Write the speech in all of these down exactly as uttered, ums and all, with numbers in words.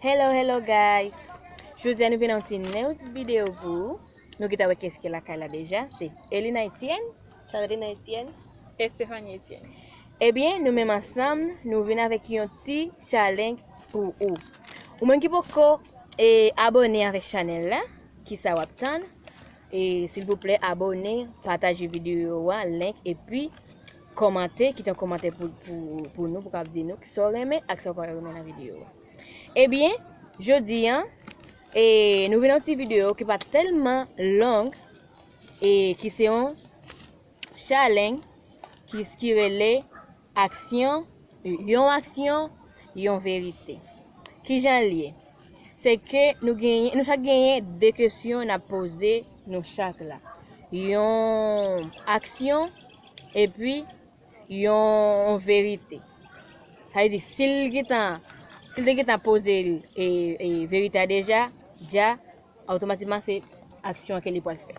Hello, hello guys! Jodi a nou vin ak yon ti nouvo videyo pou ou. Nou gentan wè kiyès ki lakay la deja, se Elina Etienne, Charlene Etienne, Estefanie Etienne. Ebyen, nou menm ansanm, nou vin avèk yon ti challenge pou ou. Ou menm ki poko e abòne avèk chanèl la, kisa w ap tann? E silvouplè, abòne, pataje videyo a, like, epi kòmante, kite yon kòmantè pou, pou, pou nou, pou kab di nou sa w renmen ak sa w pa renmen nan videyo a. Ebyen, jodi a, e, nou vin yon ti videyo ki pa tèlman long, e ki se yon challenge ki, ki rele aksyon, yon aksyon, yon verite. Kijan l ye? Se ke nou genyen, nou chak genyen de kesyon n ap poze nou chak la. Yon aksyon, epi yon verite. Sa vle di, si l gentan, si l te gentan poze l, e, e, verite a deja, dja, otomatikman se aksyon an ke li pral fè.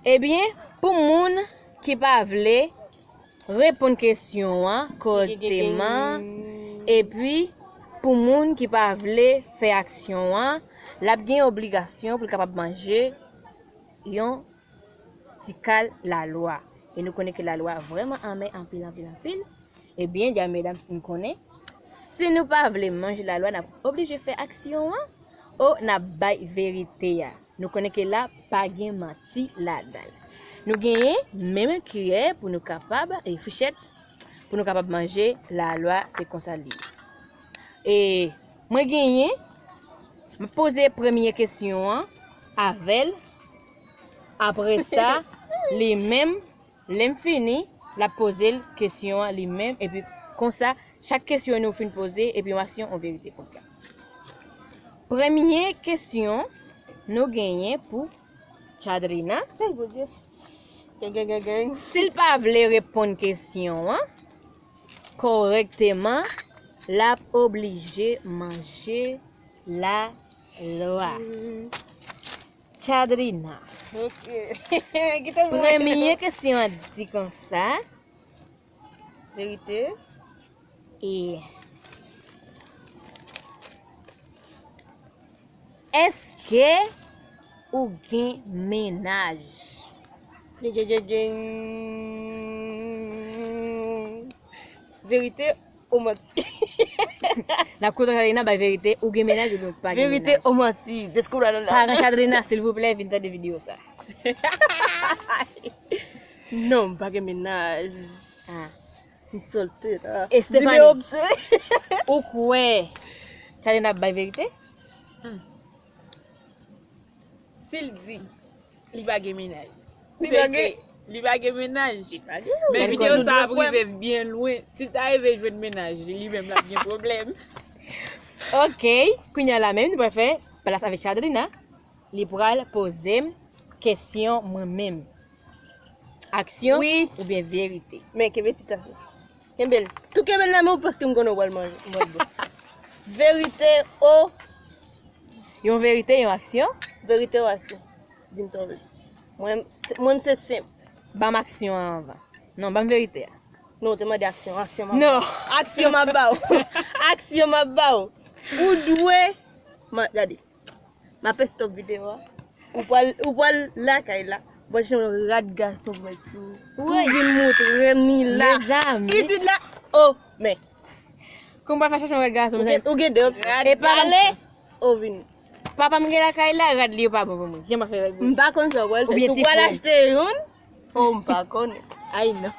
Ebyen, pou moun ki pa vle reponn kesyon an kòrèkteman, epi pou moun ki pa vle fè aksyon an, l ap gen obligasyon pou l kapab manje yon ti kal lalwa. E nou konnen ke lalwa vrèman anmè anpil, anpil, anpil. Ebyen, dja medam fin konnen, si nou pa vle manje lalwa, n ap oblije fè aksyon an, o n ap bay verite a. Nou konnen ke la pa gen manti ladan l. Nou genyen menm kiyè pou nou kapab, e fouchèt, pou nou kapab manje lalwa, se konsa li ye. E mwen genyen, m ap poze premye kesyon an avè l. Apre sa, li menm, lè m fini, l ap poze l kesyon an li menm. Epi konsa, chak kesyon nou fin poze, epi yon aksyon, yon verite konsa. Premye kesyon nou genyen pou Chadrina. Hey, Bondye. Gen, gen, gen, gen. Si l pa vle reponn kesyon an kòrèkteman, l ap oblije manje lalwa. Mm. Chadrina. Ok. Kite m. Premye kesyon an di konsa. Verite. E èske ou gen mennaj? Gen, gen, gen, gen. Verite ou manti? N ap kontan Chadrina bay verite, ou gen mennaj oubyen ou pa gen mennaj? Verite ou manti? Deskou la la. Paran Chadrina, silvouplè, vin tande videyo sa. Non, m pa gen mennaj. Ah. M solte la. Estefani, ou kwè Chadrina ap bay verite? Hmm. Si l di li pa gen mennaj, li pa gen, li pa gen mennaj. Li pa gen. Men videyo sa ap rive byen lwen. Si l ta rive jwenn mennaj li, li menm l ap gen pwoblèm. Ok, kounye a la menm, nou pral fè plas avèk Chadrina. Li pral poze m kesyon mwen menm. Aksyon oubyen verite? Men kenbe ti tas la. Kenbe l. Tou kenbe l nan men w paske m konnen w pral manje. M pral bwè. Verite o. Yon verite, yon aksyon? Verite o aksyon? Di m sa w vle. Mwen, mwen se senp. Ban m aksyon an anvan. Non, ban m verite a. Non, w te mande aksyon. Aksyon m ap ba w. Non. Aksyon m ap ba w. Aksyon m ap ba w. Ou dwe. Gade. M ap stop videyo a. Ou pral, ou pral lakay la. Bon, jan yon rad gason mwen sou. Ou vin moutre m li la. Mezanmi. Isit la. Oh, men. Kòman pral fè chèche yon rad gason, mezanmi? Ou gen de opsyon. E pa pale, ou vini. Papa m gen lakay la, rad li yo pa bon pou mwen. Jan m ap fè rad pou mwen? M pa konn sa w pral fè. Si w pral achte youn, oh, m pa konnen. Ay, non.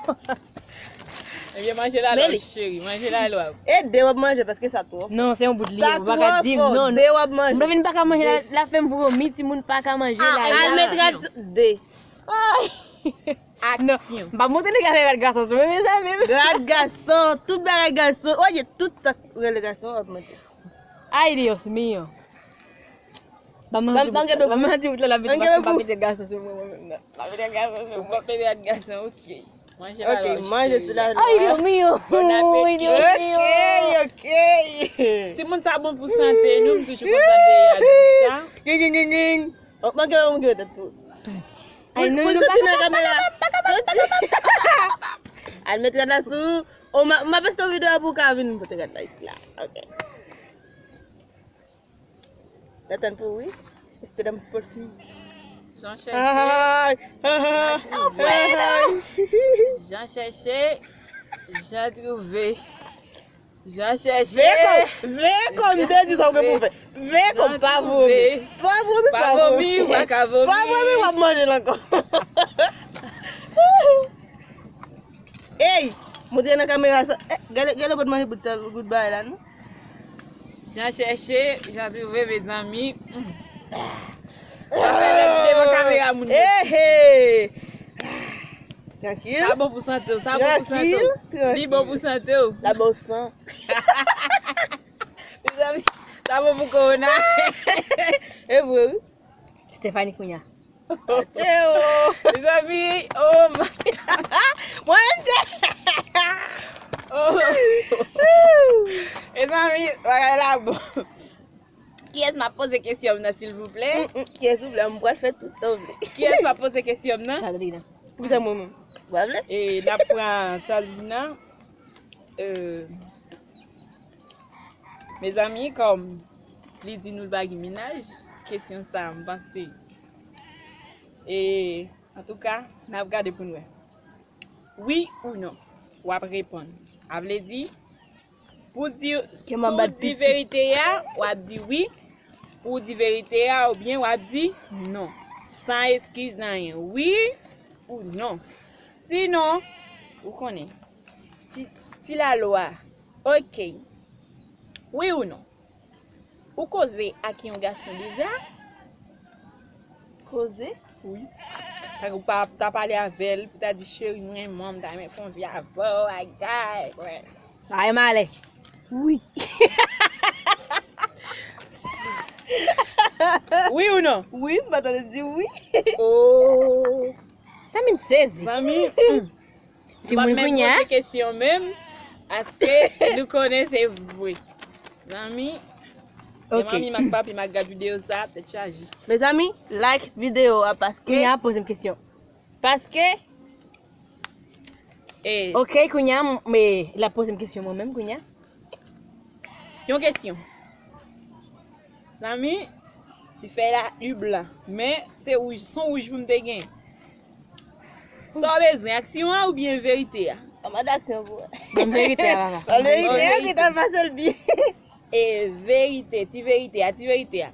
Ebyen, manje lalwa, cheri, manje lalwa. E de w ap manje paske sa twò fò. Non, se yon bout li ye, ou pa ka di m, non, non. De w ap manje. M pa vin pa ka manje la, la fè m vomi, timoun pa ka manje la. Al met rad de. Ay. Non, m pa montre nèg afè rad gason sou mwen, mezanmi. Rad gason, tout bagay gason. Oye, tout sa k rele gason w ap montre. Ay, Dios mío. Ban m manti bout la, ban m manti bout la, la vin paske m pa mete gason sou mwen, mwen menm nan. Pa mete gason sou mwen. Ou pa mete gason, ok. Manje la. Ok, manje ti la. Ay, Dios mío. Bon apeti. Ay, Dios mío. Ok, ok. Timoun sa bon pou sante nou, m toujou kontan de y a di sa. Ging, ging, ging, ging. Oh, manke yon gen tèt tou. Ay, non, non, soti nan kamera. Soti. Al met rad la sou. Oh, m ap, m ap poste videyo pou w ka vin pote rad la isit la. Ok. N ap tann pou ou wi. Espedam sportif. Jan chèche, Ay, ay, jan ay, twouve. Ay, ay. Jan chèche, jan twouve. Jan chèche. Veye kò, veye kò, m te di sa ou gen pou fè. Veye kò, pa vomi. Pa vomi, pa vomi. Pa vomi, w pa ka vomi. Pa vomi, w ap manje l ankò. Ey, montre nan kamera sa. Eh, gade, gade w pot manje bout sa, bout bagay la, non? Jan chèche, jan twouve, mezanmi. Mm. Sa fè lè devan kamera moun yo. Ehe! Trankil. Sa bon pou sante w, sa bon pou sante w. Trankil, trankil. Li bon pou sante w. La bon san. Mezanmi, sa bon pou kowona. E vre, wi. Stephanie Kounya. Atcheo! Mezanmi, oh my God. Mwen menm se Oh. Mezanmi, bagay la bon. Kiyès m ap poze kesyon m nan, silvouplè? Mm, mm, kiyès ou vle? M pral fè tout sa w vle. Kiyès m ap poze kesyon m nan? Chadrina. Poukisa mwen menm? Ou pa vle? E, n ap pran Chadrina. Euh, Mezanmi, kòm li di nou l pa gen mennaj, kesyon sa a, m panse, e, antouka, n ap gade pou n wè. Wi ou non, w ap reponn. A vle di, pou di, si w di verite a, w ap di wi. Pou w di verite a, oubyen w ap di non. San eskiz nan anyen. Wi ou non. Sinon, ou konnen. Ti, ti, ti lalwa. Ok. Wi ou non? Ou koze ak yon gason deja? Koze? Wi. Tankou pa ta pale avè l, pou ta di, "Cheri, m renmen w, m ta renmen fè yon vi avè w, ay, ay." Ay, malè. Wi. Wi ou non? Wi, m pa tande di wi. Oh. Sa menm sezi. Zanmi, mm. Timoun kounye a. M p ap menm poze kesyon menm, paske nou konnen se vre. Zanmi, ok. Manmi m ak papi m ap gad videyo sa, tèt chaje. Mezanmi, like videyo a paske. Kounye a, poze m kesyon. Paske. E, ok, kounye a, m, m, l ap poze m kesyon mwen menm, kounye a. Yon kesyon. Zanmi, ti fèy la li blan, men se wouj, se yon wouj pou m te gen. Sa w bezwen, aksyon an oubyen verite a? Anba aksyon pou wè. Ban m verite a, papa. Ban m verite a, ki ta pase l byen. E verite, ti verite a, ti verite a.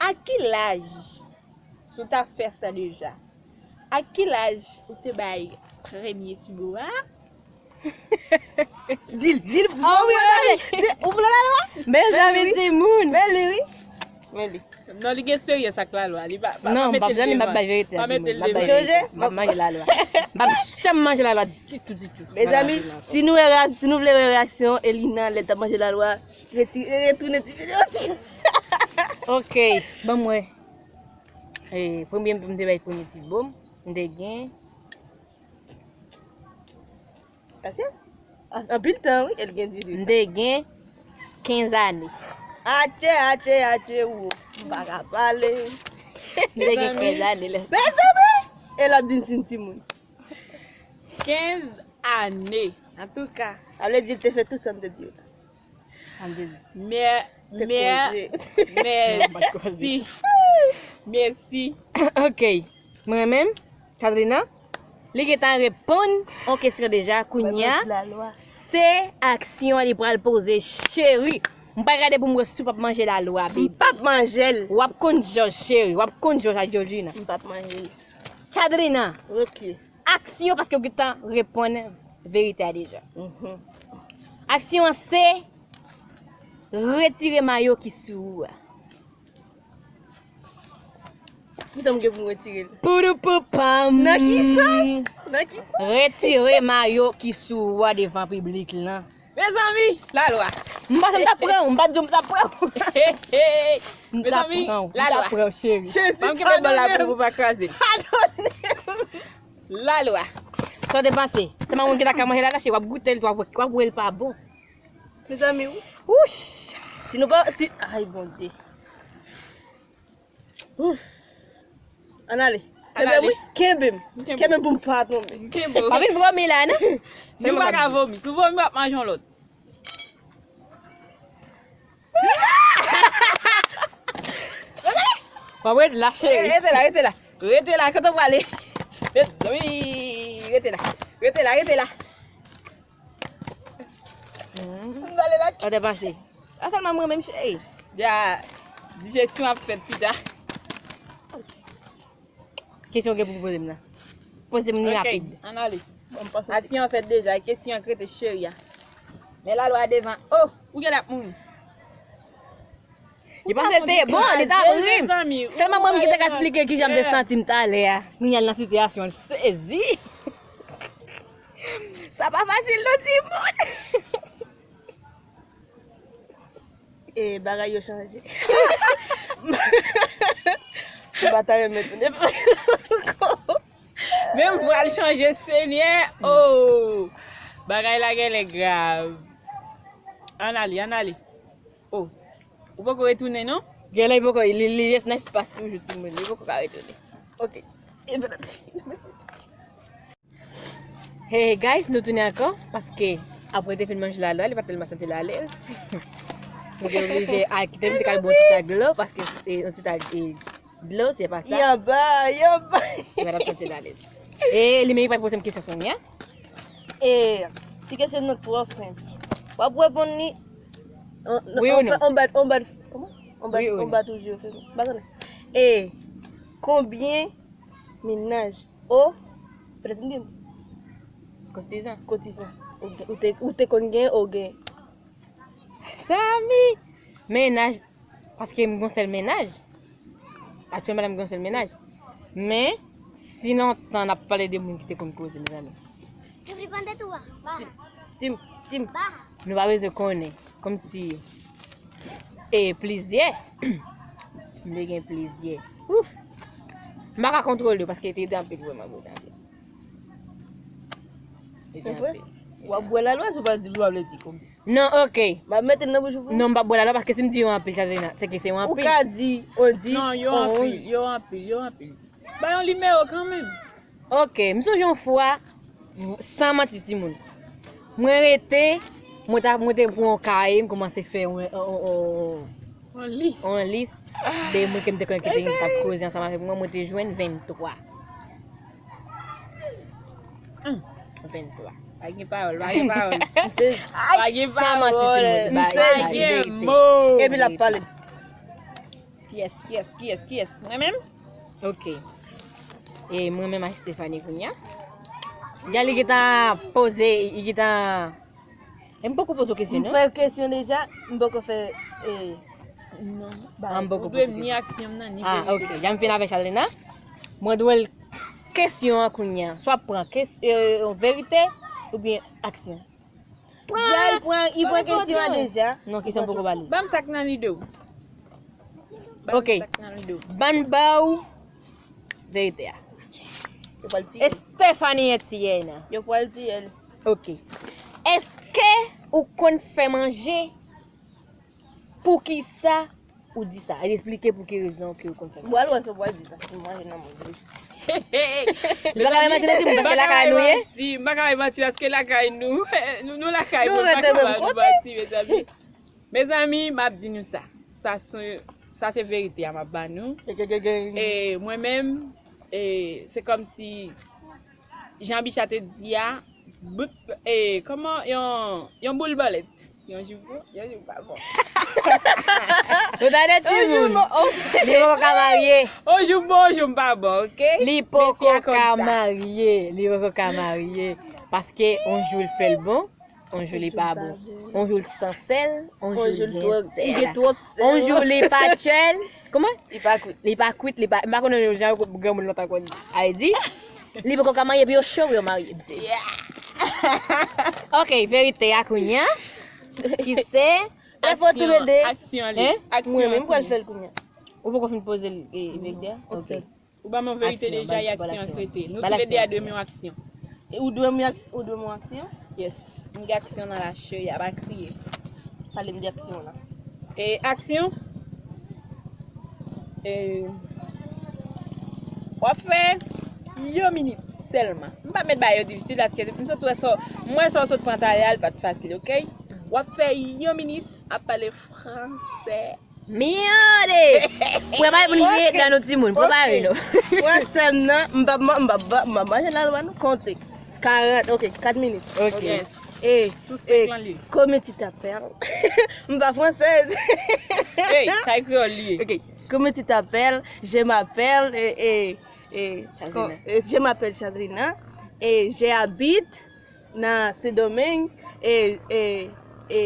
A ki laj, si w ta fè sa deja, a ki laj ou te bay premye tibo a? Di l, di l, fò wi, tande. Di, ou vle lalwa? Mezanmi, timoun. Men li, wi. Men li. Non, li gen esperyans ak lalwa. Li pa, pa, non, m p ap janm, m p ap bay verite a, timoun. M p ap bay verite. M p ap manje lalwa. M p ap janm manje lalwa ditou, ditou. Mezanmi, si nou wè reak-, si nou vle wè reyaksyon Elina lè l t ap manje lalwa, reti-, retounen ti videyo, ti. Ok, ban m wè. E, premye, m te bay premye tibo m, m te gen Atye. An-, anpil tan, wi, el gen dizuit an. M te gen kenz ane. Atye, atye, atye, ou. M pa ka pale. M te gen kenz ane lè sa. Mezanmi! E l ap di m si n timoun. Kenz ane. Antouka. Sa vle di l te fè tout sa m te di yo la. Mè-, mè-, mèsi. Mèsi. Ok. Mwen menm, Chadrina, li gentan reponn on kesyon deja, kounye a, se aksyon li pral poze, cheri. M pral gade pou m wè si w p ap manje lalwa, baby. M p ap manje l. W ap konn jòj, cheri. W ap konn jòj ak Georgina. M p ap manje l. Chadrina. Ok. Aksyon, paske w gentan reponn verite a deja. Mhm. Aksyon an se retire mayo ki sou ou a. Poukisa m gen pou m retire l? Poudoupoupan. Nan ki sans? Nan ki sans? Retire mayo ki sou ou a devan piblik lan. Mezanmi, lalwa. M panse m t ap pran w, m pa t di w m t ap pran w. M t ap pran w, m t ap pran w, cheri. Jezi, padone m. Padone m. Lalwa. Sa w te panse? Se pa moun ki ta ka manje lalwa, cheri, w ap goute l, w ap, w ap wè l pa bon. Mezanmi, wi. Wouch! Si nou pa, si, ay, Bondye. Ouf. Ann ale. Kenbe m, wi. Kenbe m. Kenbe m pou m pa tonbe. Pa vin vomi la, non? Nou pa ka vomi. Si w vomi, w ap manje yon lòt. W ap ret la, cheri. Rete la, rete la. Rete la, kote w prale? Mezanmi, rete la. Rete la, rete la. Sa te pase. A sèlman mwen menm, cheri. Ya, dijesyon ap fèt pita. Kesyon w gen pou poze m nan? Poze m li rapid. Ann ale. Aksyon an fèt deja, kesyon an k rete cheri a. Men lalwa devan. Oh, ou genlè ap mouri. Li panse l te bon, li t ap ri. Sèlman mwen menm ki te ka eksplike kijan m te santi m talè a. Kounye a l nan sitiyasyon l sezi. Sa pa fasil non, timoun. E bagay yo chanje. M pa ta renmen tounen. Menm vwa l chanje, Senyè. Oh! Bagay la genlè grav. Ann ale, ann ale. Oh. Ou poko retounen, non? Genlè li poko, li, li res nan espas toujou, timoun. Li poko ka retounen. Ok. Hey guys, nou tounen ankò, paske apre l te fin manje lalwa, li pa t tèlman santi l alèz. Mwen te oblije al kite l, mwen te kal bwè yon ti tag dlo, paske, e, yon ti tag, e, dlo, se pa sa. Yaba, yaba. Li pa t ap santi l alèz. E li menm ki pral poze m kesyon kounye a. E, ti kesyon nan twò senp. W ap reponn li an, wi ou non? Anba, anba, kòman? Anba, wi ou non? Anba toujou, se m pa konnen. E, konbyen mennaj O, petèt m gen. Kotizan. Kotizan. Ou gen, ou te, ou te konn gen, ou gen. Sami! Mennaj, paske m gon sèl mennaj. Aktyèlman la m gon sèl mennaj. Men, si lontan n ap pale de moun ki te konn koze, mezanmi. Tim, tim, tim. Nou pa bezwen konnen. Kòmsi, e plizyè. M te gen plizyè. Ouf! M pa ka kontwole yo paske te, te anpil vrèman, vrèman anpil. Te gen anpil. W ap bwè lalwa, si w pa di, w ap di konbyen. Non, ok. M ap mete l nan bouch ou pou ou. Non, m p ap bwè lalwa paske si m di yo anpil, Chadrina, se ke se yo anpil. Ou ka di on dis, non, yo anpil, onz. Yo anpil, yo anpil. Ba yon nimewo kanmenm. Ok, m sonje yon fwa, san manti timoun. Mwen rete, mwen ta, mwen te pran yon kaye, m kòmanse fè yon, yon, yon, yon, yon lis. Yon lis de moun ke m te konnen ki te, ki t ap koze ansanm avèk mwen, mwen te jwenn venntwa. Hmm. Venntwa. Pa gen pawòl, pa gen pawòl. M sezi. Pa gen pawòl. San manti timoun, m sezi. Pa gen mo. Epi l ap pale. Kiyès, kiyès, kiyès, kiyès? Mwen menm? Ok. E mwen menm ak Stephanie kounye a. Dja li gentan poze, li gentan E m poko poze w kesyon, non? M fè kesyon deja, m poko fè, e, non. Ah, m poko poze kesyon. Ou dwe ni aksyon m nan, ni verite. Ah, ok. Jan m fin avè Charlena, mwen dwe l kesyon an kounye a. Swa pran kes-, e, verite oubyen aksyon. Pran, deja, li pran, li pran kesyon an deja. Non, kesyon m poko ba li. Ban m sa k nan lide w. Ok. Ban m ba w verite a. Yo pral tiye l. Stephanie Etienne. Yo pral tiye l. Ok. Èske ou konn fè manje? Poukisa ou di sa? Esplike pou ki rezon ke ou konn fè manje. Bon, al wè sa w pral di, paske manje nan mond li. Li pa ka bay manti nan timoun, paske lakay nou ye. M pa ka bay manti, m pa ka bay manti, paske lakay nou. Nou, nou lakay nou, nou pa ka bay manti, mezanmi. Mezanmi, m ap di nou sa. Sa se, sa se verite a m ap ba nou. E mwen menm, e, se kòmsi, jan Bicha te di a, bout, e, kòman, yon, yon boul bòlèt. Yon jou bon, yon jou pa bon. Ou tande timoun? Li poko ka marye. On jou bon, on jou pa bon, ok? Li poko ka marye. Li poko ka marye. Paske on jou l fè l bon. On jou li pa bon. On jou l san sèl, on jou li gen sèl. On jou li pa tchèl. Kòman? Li pa kwit. Li pa kwit, li pa, m pa konnen jan granmoun lontan konn di. Li poko ka marye, epi yo cho pou yo marye. Ok, verite a kounye a. Ki se? Aksyon, aksyon li. Mwen menm pral fè l kounye a. Ou poko fin poze l, e, verite a? Ok. Ou ban m yon verite deja, e aksyon an k rete. Nou toulède a dwe m yon aksyon. E ou dwe m yon aks-, ou dwe m yon aksyon? Yes. M gen aksyon nan la, cheri, a pa kriye. Pale m de aksyon w la. E aksyon? E, w ap fè yon minit sèlman. M p ap met bagay yo difisil paske m sot wè sa, m wè sa w sot pran talè a, li pa t fasil, ok? W ap fè yon minit ap pale fransè. Myode! Prepare pou n kriye dan nou timoun. Prepare nou. Fransè m nan, m p ap man- m p ap- m p ap manje lalwa non. Konte. Karant, ok, kat minit. Ok. E, Sou e, senk lan li. Comment tu t'appelles? M pa fransèz. Hey, sa e kreyòl li ye. Ok. Comment tu t'appelles? Je m'appelle, e, e, e, Chadrina. e, je m'appelle Chadrina. E j'habite nan Sendomeng. E, e, e,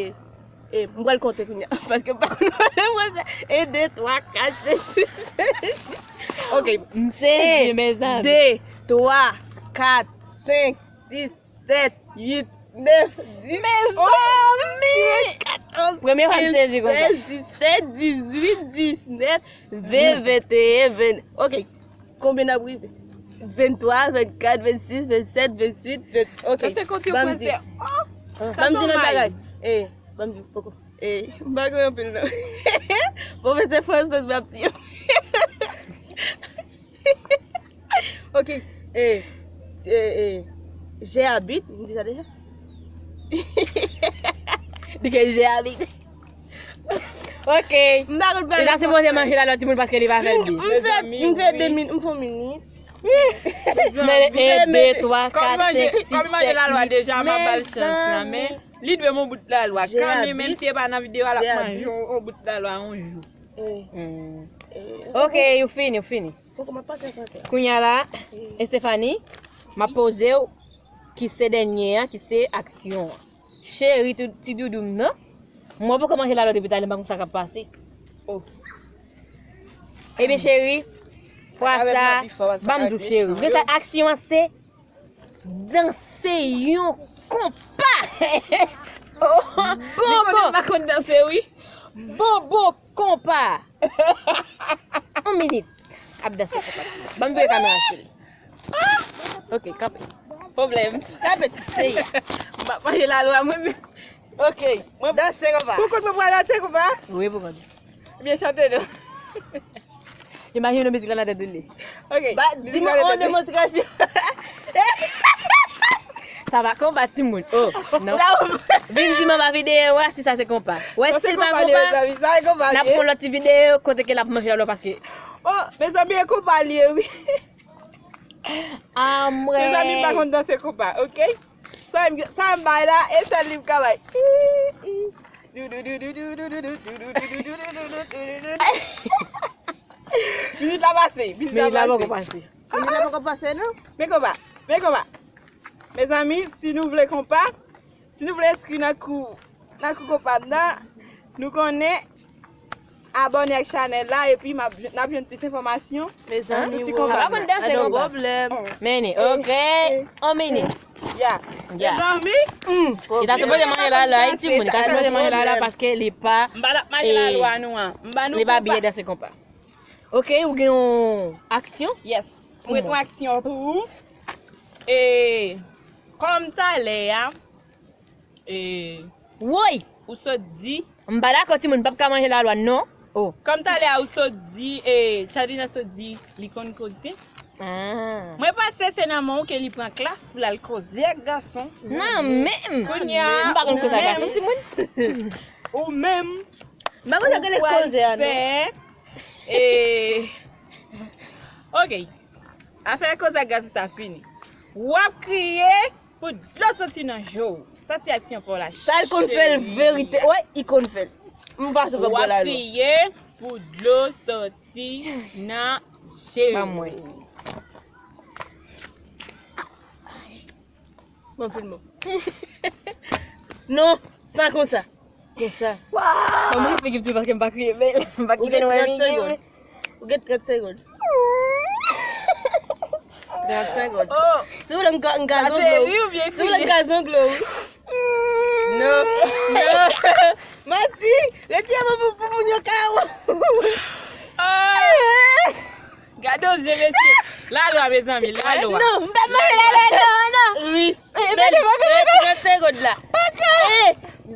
e, m pral konte kounye a, paske m pa konn pale fransè. E, de, twa, kat, senk, sis, sèt. Ok. M sezi, mezanmi. De, twa, kat, senk, sis, sèt, uit, nèf, dis, onz, douz, trèz, katòz, Premye fwa m sezi konsa. Sèz, disèt, dizuit, disnèf, ven, venteyen, ven. Ok. Konbyen n ap rive? Venntwa, vennkat, vennsis, vennsèt, vennuit, ven. Ok. Sa se konte Ban m di. fransè. Oh, sa Ban m se di yon lòt may. Bagay. E, ban m di poko. E, m pa gen anpil non. Pwofesè fransèz m ap di. Ok. E, e, e, j'habite, m di sa deja? Di ke j'habite. Ok. M pa konn Li ta sipoze manje lalwa timoun paske li pa fè l byen. M fè, m fè de min, m fè minit. Men e, de, twa, Kòm kat, manje, senk, sis, kòm manje sèt, lalwa uit. deja, m ap ba l chans nan, men li dwe yon bout lalwa. J'ai Kanmenm, menm habit- si e pa nan videyo a, l ap j'ai manje habit- yon bout lalwa yon jou. E, Mm. e, Ok, ou fini, ou fini. Poko m ap pase fransè. Kounye a la, Estefani, m ap poze w ki se dènye a, ki se aksyon an. Cheri, ti doudou m nan. Mwen poko manje lalwa depi talè, m pa konn sa k ap pase. Oh. Ebyen cheri, fwa sa, ban m di w cheri. Gen sa aksyon an se danse yon konpa. Li konnen m pa konn danse, wi. Bobo konpa. Yon minit. Ap danse konpa ti moun. Ban m vire kamera sou li. Ok, kanpe. Pwoblèm. Sa peti seye. M ap manje lalwa mwen menm. Ok. Mwen Danse konpa. Pou kont mwen pral danse konpa. Wi, pou kont. Byen chante non. Imajine mizik la nan tèt ou li. Ok. Ba, di mwen yon demonstrasyon. Sa pa konpa timoun. Oh, non. Vin di m anba videyo a si sa se konpa. Wè si l pa konpa, n ap fè yon lòt ti videyo kote ke l ap manje lalwa paske Oh, mezanmi, e konpa li ye, wi. Amwè. Mezanmi, m pa konn danse konpa, ok? Sa m, sa m bay la, e sèl li m ka bay. Mizik la pase, mizik Mizik la poko la pase. Pase. Kounye la poko pase non. Men konpa, men konpa. Mezanmi, si nou vle konpa, si nou vle enskri nan kou, nan kou konpa m nan, nou konnen abòne ak chanèl la epi m ap, n ap jwenn plis enfòmasyon. Mezanmi, Ti wo. konpa Sa pa konn danse An konpa. pwoblèm. Men, ok. On minit. Ya. Ya. Mezanmi, Li ta sipoze manje lalwa, wi, timoun. Li ta sipoze manje lalwa paske li pa, m pa t ap manje lalwa nou an. M ba nou li pa konpa. Byen danse konpa. Ok, ou gen yon aksyon? Yes. Mwen mete yon aksyon pou ou. E kòm talè a, e Woy! Ou sot di. M pa dakò timoun p ap ka manje lalwa non. Oh. Kòm talè a ou sot di, e, Chadrina sot di li konn koze. Ah. Mwen panse se nan men w ke li pran klas pou l al koze ak gason. Nan menm. Kounye a, M pa konn koze ak gason menm- timoun. Ou menm, M pa konn sa ke l koze a non. fè, e, ok. Afè koze ak gason sa fini. W ap kriye pou dlo soti nan je w. Sa se aksyon pa w la. Sa l konn fè l verite. Wi, li konn fè l. M pa sou W papa ap la. Kriye pou dlo soti nan je w. Ban mwen. Mwen filme. Non, sa konsa. Konsa. Ban mwen figi m tou paske m pa kriye bèl. M pa Ou kriye gen nan trant figi segonn. m. Ou gen trant segonn. Trant segonn. Oh, Si w vle m ka, m ka sa zonglo. seri ou byen Si w vle m kriye? ka zonglo, wi. Non. Non. Mati, retire mwen pou, pou moun yo ka wè. Oh. Gade w zye mesye. Lalwa, mezanmi, lalwa. Non, m pa manje lalwa non, non. Wi. Eh, mete mwen kote. Trant segonn la. E,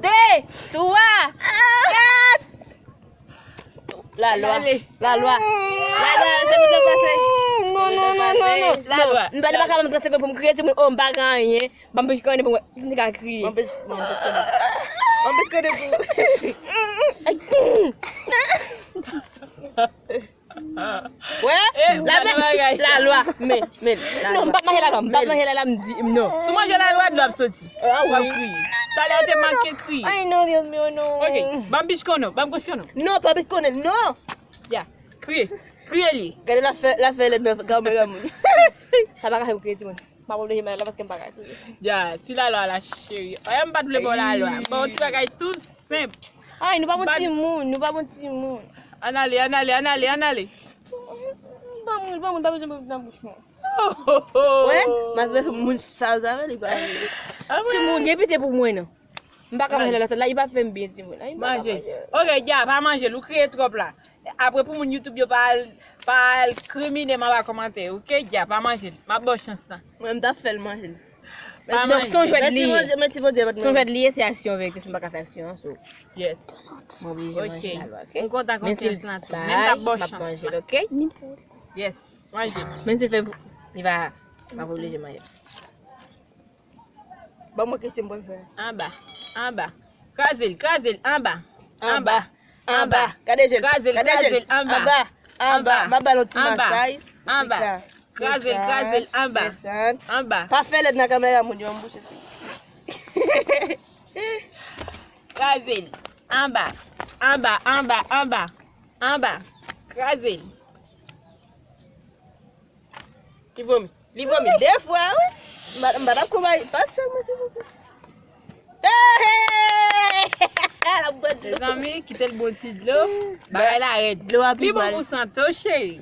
de, twa, kat. Lalwa. Ale. Lalwa. Lalwa, se pou te pase. Non, non, non, non, non. Lalwa. M pa, m pa kapab trant segonn pou m kriye timoun. Oh, m pa gen anyen. Ban m plis konnen pou mwen. M ka kriye. Mwen plis, mwen plis konnen. Mwen plis konnen pou. Bagay sa. Lalwa, men, men. Non, m p ap manje lalwa, m p ap manje lalwa, m di, non. Si w manje lalwa, dlo ap soti. Ah, w ap kriye. Talè w te manke kriye. Ay, non, Dios mío, non. Ok, ban m pich konnen w, ban m pich konnen w. Non, pa pich konnen, non. Ya, kriye. Kriye li. Gade l ap fè, l ap fè lèd nan granmoun, granmoun. Sa pa ka fè m kriye, timoun. M ap oblije manje la paske m pa ka kriye. Ya, ti lalwa la, cheri. Ay, m pa t vle ba w lalwa. Ba w ti bagay tou senp. Ay, nou pa bon timoun, nou pa bon timoun. Ann ale, ann ale, ann ale, ann ale. Ban moun, ban moun, pa bezwen met nan bouch mwen. Wè, malgre moun sa, sa vle li pa vle. Timoun, gen pite pou mwen, non. M pa ka manje lòt la, li pa fè m byen, timoun. Ay, m pa ka manje. Ok, Dja, pa manje l, ou kriye twòp la. Apre pou moun YouTube yo pa al, pa al krimine m anba kòmantè, ok, Dja, pa manje l. M ap ba w chans lan. Mwen, m t ap fè l manje l. Donk, se yon jwèt li ye. Se yon jwèt li ye, se aksyon verite, si m pa ka fè aksyon an, so. Yes. Mwen oblije manje lalwa, ok? M kontan konfyans lan tou. Men m t ap ba w chans lan. Ok? Yes, manje. Menm si l fè, li va, m ap oblije manje. Ban mwen kesyon m pral fè. Anba, anba. Kraze l, kraze l, anba. Anba, anba. Gade je l, kraze l, gade je l, anba. Anba, anba. M ap ba l yon ti masaj. Anba. Kraze l, kraze l, anba. Anba. Pa fè lèd nan kamera moun yo, m bouche. Kraze l. Anba. Anba, anba, anba. Anba. Kraze l. Li vomi. Li vomi de fwa, wi. M pa, m pa t ap konprann. Pase mwen, silvouplè. Hey, hey! L ap bwè dlo. Mezanmi, kite l bwè ti dlo. Bagay la rèd. Dlo a pi mal. Li bon pou sante w, cheri.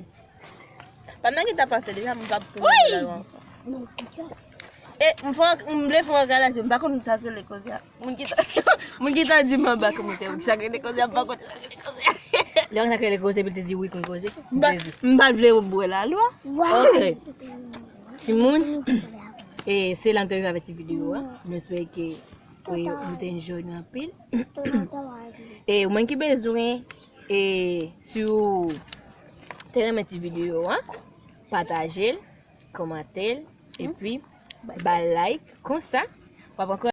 Pandan ki ta pase deja, m p ap tounen la ankò. E, m fè, m vle fè yon kalaj, m pa konn sa k rele koze a. Moun ki ta, moun ki ta di m anba kòmantè, wi, sa k rele koze a, m pa konn sa k rele koze a. Lè sa k rele koze, epi l te di wi, konn koze. M pa, m pa t vle bwè lalwa. Ok. Timoun, e, se la n te rive avèk ti videyo a. Nou espere ke, e, nou te enjoy nou anpil. E, ou menm ki bezwen, e, si w te renmen ti videyo a, pataje l, kòmante l, epi ba l like, konsa, w ap ankò